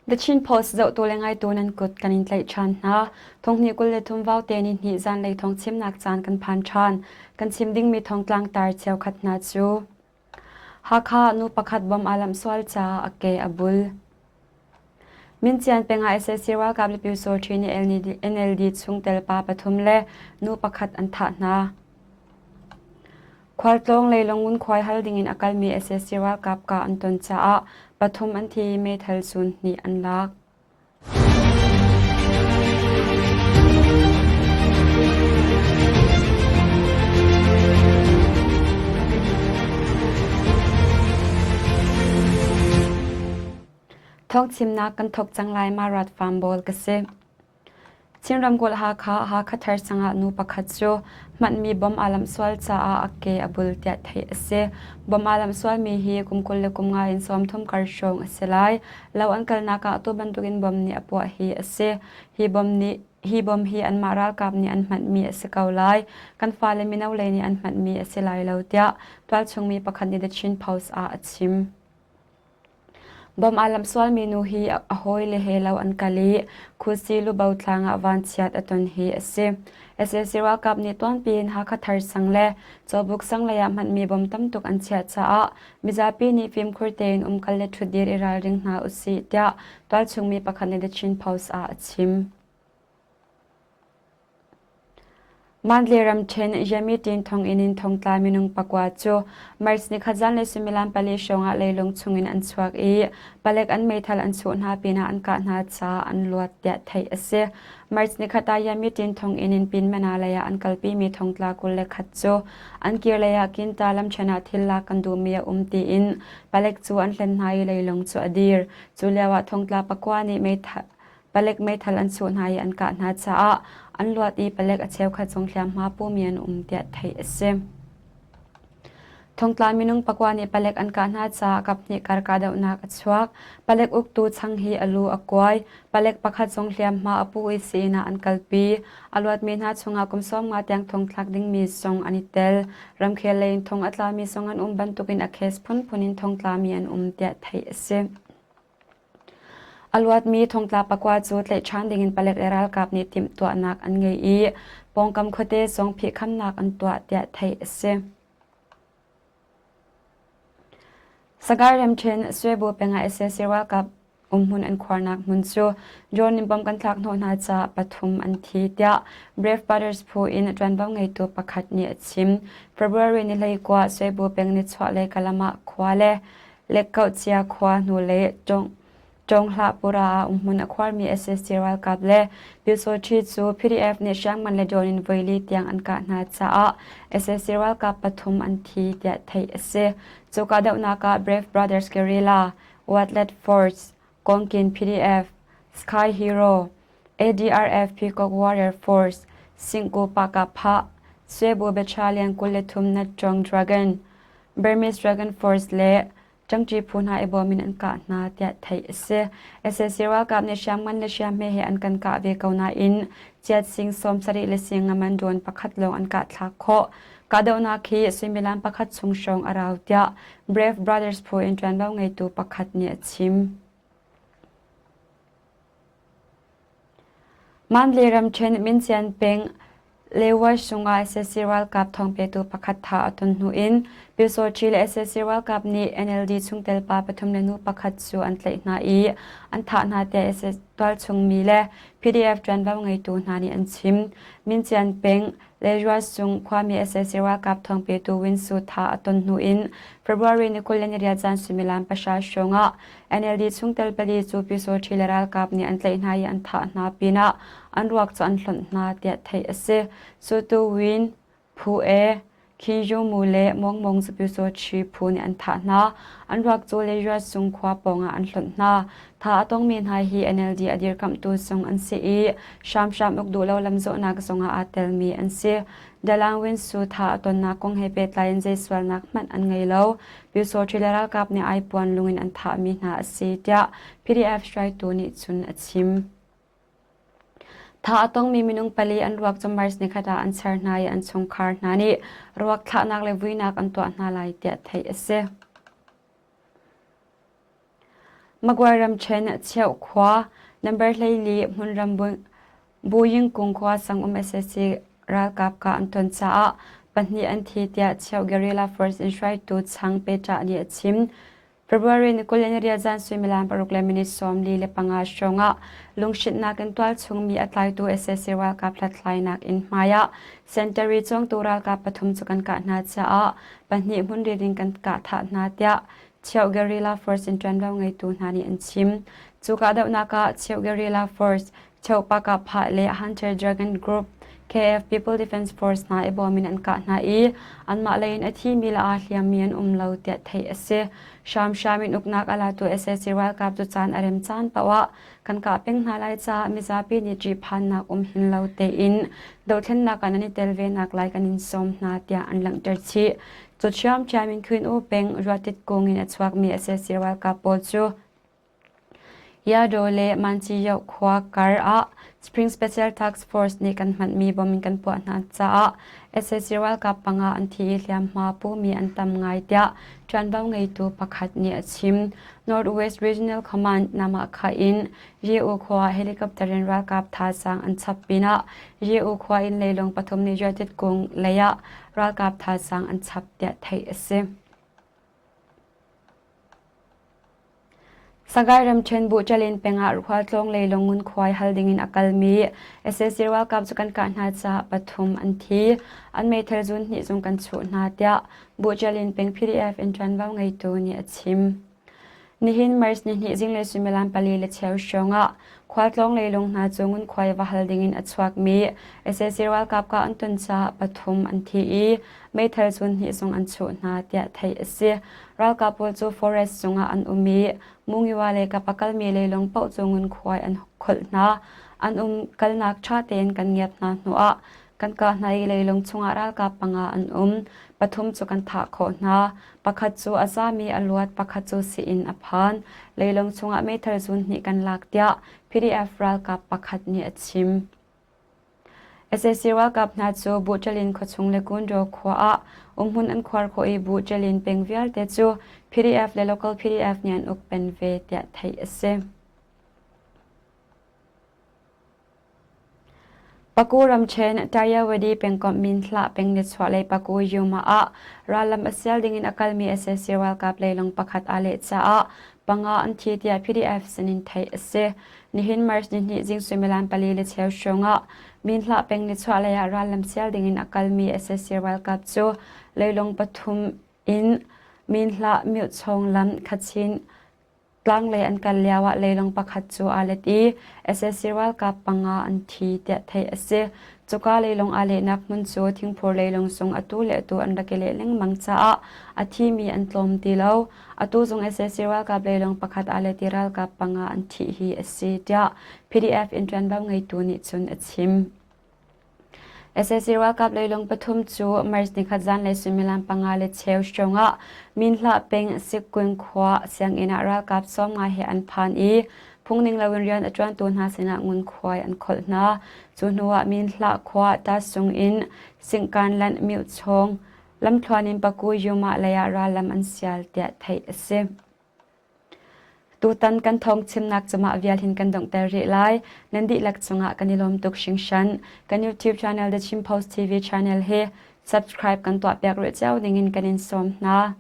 The Chin Post zohtu le ngaitu nan kut kan in tlaih ṭhan hna. Thonghnih 23 vaute ni hnih zanlei thawng chimnak caan kan phan ṭhan. Kan chim dingmi thongtlang tar cheukhat hna cu Hakha nu pakhat bom aa lamh sual caah a ke a bul. Mincian peng ah sac ralkap le Pyusawṭhi nih NLD chungtel pa pathum le nu pakhat an thah hna. Khualtlawng lei ngunkhuai hal dingin a kalmi sac ralkap kah an ton caah pathum an thi i meithal zun hnih an lak. Thawngchimnak kan thawk cang lai ma rat farm bawl ka si. Chin ramkulh Hakha, Hakha Thar sangah nu pakhat cu hmanhmi bom aa lamh sual caah a ke a bul tiah theih a si. Bom aa lamh sualmi hi kum 25 in 30 kar hrawng a si lai. Lo an kalnak ah atu bantukin bom nih a puah hi a si. Hi bom nih hi bom hi anmah ralkap nih an hmanhmi a si ko lai. Kan fale mino lei nih an hmanhmi a si lai lo tiah tualchung mi pakhat nih The Chin Post ah a chim. Bom aa lamh sualmi nu hi a hawile he lo an kal i Khusi Lubo tlang ah vanchiat a ton hi a si. Sac ralkap nih tuanpi in Hakha Thar sang le Cawbuk sang lei ah hmanhmi bom tamtuk an chiah caah mizapi nih fimkhur tein umkal le ṭhutdir i ralring hna usih tiah tualchung mi pakhat nih The Chin Post ah a chim. Mandalay ramṭhen Yamitin thonginn in thongtla minung pakua cu March nikhat zanlei suimilam pali hrawngah leilung chungin an chuak i palek an meithal an chuh hna pinah an kah hna caah an luat tiah theih a si. March nikhat ah Yamitin thonginn in Pinmana lei ah an kalpimi thongtla 21 cu an kir lei ah Kinta lamṭhen ah thil lak kan duhmi a um tiin palek cu an hlen hna i leilung cu a dir. Cu lioah thongtla pakua nih meithal Palek meithal an chuh hna i an kah hna caah an luat i palek a cheukhat zong hliamhma pumi an um tiah theih a si. Thongtla minung pakua nih palek an kah hna caah kaphnih kar kahdohnak a chuak. Palek uktu chang hi a lu a kuai. Palek pakhat zong hliamhma a pu i sii-inn ah an kalpi. A luatmi hna chungah kum 50 tiang thongthlak dingmi zong an i tel. Ramkhel lei in thong a tlami zong an um bantukin a case phunphun in thongtlami an um tiah theih a si. A luatmi thongtla pakua cu tlaih ṭhan dingin palek le ralkap nih timhtuahnak an ngei i pawngkam khuate zong phihkhamnak an tuah tiah theih a si. Sagaing ramṭhen Swebu peng ah sac ralkap umhmun an khuarnak hmun cu drone in bom kan thlak hnawh hna caah pathum an thi tiah Brave Brothers phu in ṭuanvo ngeitu pakhat nih a chim. February ni 19 Swebu peng nichuahlei Kalama khua le Lekkauhcia khua hnulei Ṭawnghlah-pura ah umhmun a khuarmi sac ralkap le Pyusawṭhi cu PDF nih hriamngan le drone in voili tiang an kah hna caah sac ralkap pathum an thi tiah theih a si. Cu kahdohnak ah Brave Brothers Guerrilla, Watlet Force, Kawngkin PDF, Sky Hero, ADRF Peacock Warrior Force, Singku Pakapha, Swebu Battalion 23 Natchong Dragon, Burmese Dragon Force le ṭangṭi phu hna i bawm in an kah hna tiah theih a si. Sac ralkap nih hriamngan le hriamhme he an kan kah ve ko nain chiat sing 70 le sing ngaman drone pakhat lawng an kah thlak khawh. Kahdohnak hi suimilam pakhat chung hrawng a rau tiah Brave Brothers phu in ṭuanvo ngeitu pakhat nih a chim. Mandalay ramṭhen Mincian peng Lewash zungah sac ralkap thawngpetu pakhat thah a ton hnu in Pyusawṭhi le sac ralkap nih NLD chungtel pa pathum le nu pakhat cu an tlaih hna i an thah hna tiah sac tualchung mi le PDF ṭuanvo ngeitu hna nih an chim. Mincian peng Lejuas cung khuami sac ralkap thawngpetu Win Su thah a ton hnu in February ni 28 zan suimilam pahra hrawng ah NLD chungtel pali cu Pyusawṭhi le ralkap nih an tlaih hna i an thah hna pinah an ruak cu an hlonh hna tiah theih a si. Sutu Win, Phu E, Khin Yu Mu le Mong Mong cu Pyusawṭhi phu nih an thah hna. An ruak cu Lejuas cung khua pawngah an hlonh hna. Thah a tongmi hna hi NLD a dirkamhtu zong an si i hramhram uk duh lo lamzawhnak zongah aa telmi an si. Dalang Win Su thah a tonnak kong he pehtlai in zei sualnak hmanh an ngei lo. Pyusawṭhi le ralkap nih aipuan lung in an thahmi hna a si tiah PDF hruaitu nih cun a chim. Thah a tongmi minung pali an ruak cu March nikhat ah an char hna i an chungkhar hna nih ruak thlahnak le vuinak an tuah hna lai tiah theih a si. Magway ramṭhen Cheuh khua number 14 hmunram Buyingkung khua sang um sac ralkap kah an ton caah pahnih an thi tiah Cheuh Guerrilla Force in hruaitu Chang Peṭah nih a chim. February ni 28 zan suimilam paruk le minute 45 hrawng ah lunghrinhnak in tualchung mi a tlaitu sac ralkap hlathlainak inn hmai ah sentari cawngtu ralkap pathum cu kan kah hna caah pahnih hmunriat in kan kah thah hna tiah Cheuh Guerrilla Force in ṭuanvo ngeitu hna nih an chim. Cu kahdohnak ah Cheuh Guerrilla Force, Cheuh Pakah le Hunter Dragon Group, KF People Defense Force hna i bawm in an kah hna i anmah lei in a thimi le aa hliammi an um lo tiah theih a si. Hramhram in uknak a latu sac ralkap cu caan a rem caan paoh ah kan kah peng hna lai caah mizapi nih ṭihphannak um hin lo tein dothlennak ah nan i tel ve nak lai kan in sawm hna tiah an langhter chih. Cu ṭhiamṭhiam in Queen U peng Ruatit kung in a chuakmi sac ralkap pawl cu Yadaw le Manchiyoh khua kar ah Spring Special Task Force nih kan hmanmi bom in kan puah hna caah sac ralkap panga an thi i hliamhma pumi an tam ngai tiah ṭuanvo ngeitu pakhat nih a chim. Northwest Regional Command Namakha in Ye-U khua helicopter in ralkap thazaang an chap pinah Ye-U khua in leilung pathum nih Ruatit kung lei ah ralkap thazaang an chap tiah theih a si. Sagaing ramṭhen Buhṭalin peng ah khualtlawng leilung ngunkhuai hal dingin a kalmi sac ralkap cu kan kah hna caah pathum an thi. An meithal zun hnih zong kan chuh hna tiah Buhṭalin peng PDF in ṭuanvo ngeitu nih a chim. Nihin March nihnih zinglei suimilam pali le cheu hrawng ah khualtlawng leilung hna cu ngunkhuai va hal dingin a chuakmi sac ralkap kah an ton caah pathum an thi i meithal zun hnih zong an chuh hna tiah theih a si. Ralkap pawl cu forest chungah an um i Mungiwa le kap a kalmi leilung paoh cu ngunkhuai an kholh hna. An um kalnak ṭha tein kan ngiat hna hnuah kan kah hna i leilung chungah ralkap panga an um. Pathum cu kan thah khawh hna. Pakhat cu a zami a luat, pakhat cu sii-inn a phan. Leilung chungah meithal zun hnih kan lak tiah PDF ralkap pakhat nih a chim. Sac ralkap hna cu Buhṭalin khuachung le Kundaw khua ah umhmun an khuar khawh i Buhṭalin peng vialte cu PDF le local PDF nih an uk pen ve tiah theih a si. Paku ramṭhen Tayawadi pengkomh Minhlah peng nichuahlei Paku Yuma ah rallam a sial dingin a kalmi sac ralkap leilung pakhat aa leh caah panga an thi tiah PDF sinin theih a si. Nihin March nihnih zing suimilam pali le cheu hrawng ah Minhlah peng nichuahlei ah rallam sial dingin a kalmi sac ralkap cu leilung pathum in Minhlah Myochawng lam Kachin Tlanglei an kal lioah leilung pakhat cu aa let i sac ralkap panga an thi tiah theih a si. Cuka leilung aa lehnak hmun cu thingphur leilung sung atu le atu an rak i leh lengmang caah a thimi an tlawm ti lo. Atu zong sac ralkap leilung pakhat aa let i ralkap panga an thih hi a si tiah PDF in ṭuanvo ngeitu nih cun a chim. Sac ralkap leilung pathum cu March nikhat zanlei suimilam panga le cheu hrawng ah Minhlah peng Sikgun khua sianginn ah ralkap 50 he an phan i phungning loin rian a ṭuantu hna sinah ngunkhuai an kholh hna. Cu hnu ah Minhlah khua Tasung in Singkan lanh Myochawng lamthluan in Paku Yuma lei ah rallam an sial tiah theih a si. Tutan kan thawng chimnak cu mah vial hin kan donghter rih lai. Nan dihlak cungah kan i lawm tuk hringhran. Kan YouTube channel The Chin Post TV channel hi subscribe kan tuahpiak rih cio dingin kan in sawm hna.